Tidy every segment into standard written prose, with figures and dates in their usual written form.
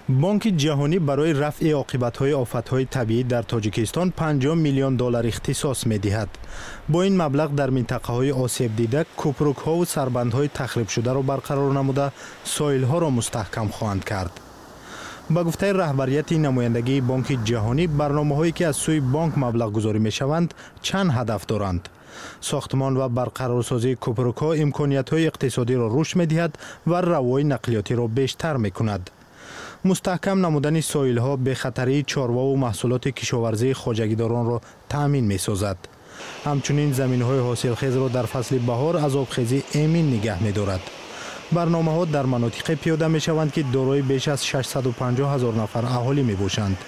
Бонки Ҷаҳонӣ барои рафъи оқибатҳои офатҳои табиӣ дар Тоҷикистон 50 миллион доллар ихтисос медиҳад. Бо ин маблағ дар минтақаҳои осебдида кӯпрукҳову сарбандҳои тахрибшударо барқарор намуда, соҳилҳоро мустаҳкам хоҳанд кард. Ба гуфтаи раҳбарияти намояндагии Бонки Ҷаҳонӣ, барномаҳое, ки аз сӯи бонк маблағгузорӣ мешаванд, чанд ҳадаф доранд. Сохтмон ва барқарорсозии кӯпрукҳо имкониятҳои иқтисодиро рушд медиҳад ва равои нақлиётиро бештар мекунад. Мустаҳкам намудани соҳилҳо бехатарии чорвову маҳсулоти кишоварзии хоҷагидоронро таъмин месозад. Ҳамчунин заминҳои ҳосилхезро дар фасли баҳор аз обхезӣ эмин нигаҳ медорад. Барномаҳо дар манотиқе пиёда мешаванд, ки дорои беш аз 650 ҳазор нафар аҳолӣ мебошанд.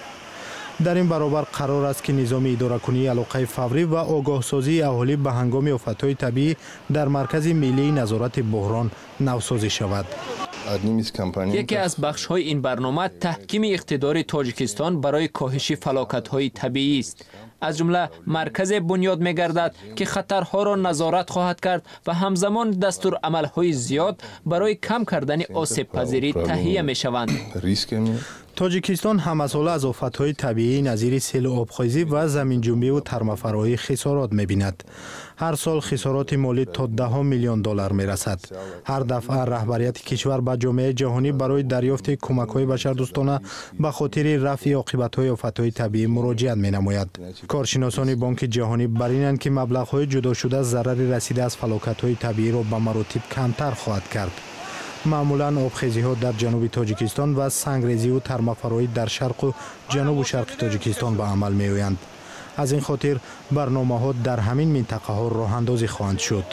Дар ин баробар қарор аст, ки низоми идоракунии алоқаи фаврӣ ва огоҳсозии аҳолӣ ба ҳангоми офатҳои табиӣ дар Маркази миллии назорати буҳрон навсозӣ шавад. Яке аз бахшҳои ин барнома таҳкими иқтидори Тоҷикистон барои коҳиши фалокатҳои табиӣ аст. Аз ҷумла марказе бунёд мегардад, ки хатарҳоро назорат хоҳад кард ва ҳамзамон дастурамалҳои зиёд барои кам кардани осебпазирӣ таҳия мешаванд. Тоҷикистон ҳамасола аз офатҳои табиӣ назири селу обхезӣ ва заминҷунбиву тармафароӣ хисорот мебинад. Ҳар сол хисороти молӣ то 10 миллион доллар мерасад. Ҳар дафъа раҳбарияти кишвар ба ҷомеаи ҷаҳонӣ барои дарёфти кӯмакҳои башардӯстона ба хотири рафъи оқибатҳои офатҳои табиӣ муроҷиат менамояд. Коршиносони Бонки Ҷаҳонӣ бар инанд, ки маблағҳои ҷудошуда зарари расида аз фалокатҳои табииро ба маротиб камтар хоҳад кард. Маъмулан обхезиҳо дар ҷануби Тоҷикистон ва сангрезиву тармафароӣ дар шарқу ҷанубу шарқи Тоҷикистон ба амал меоянд. Аз ин хотир барномаҳо дар ҳамин минтақаҳо роҳандозӣ хоҳанд шуд.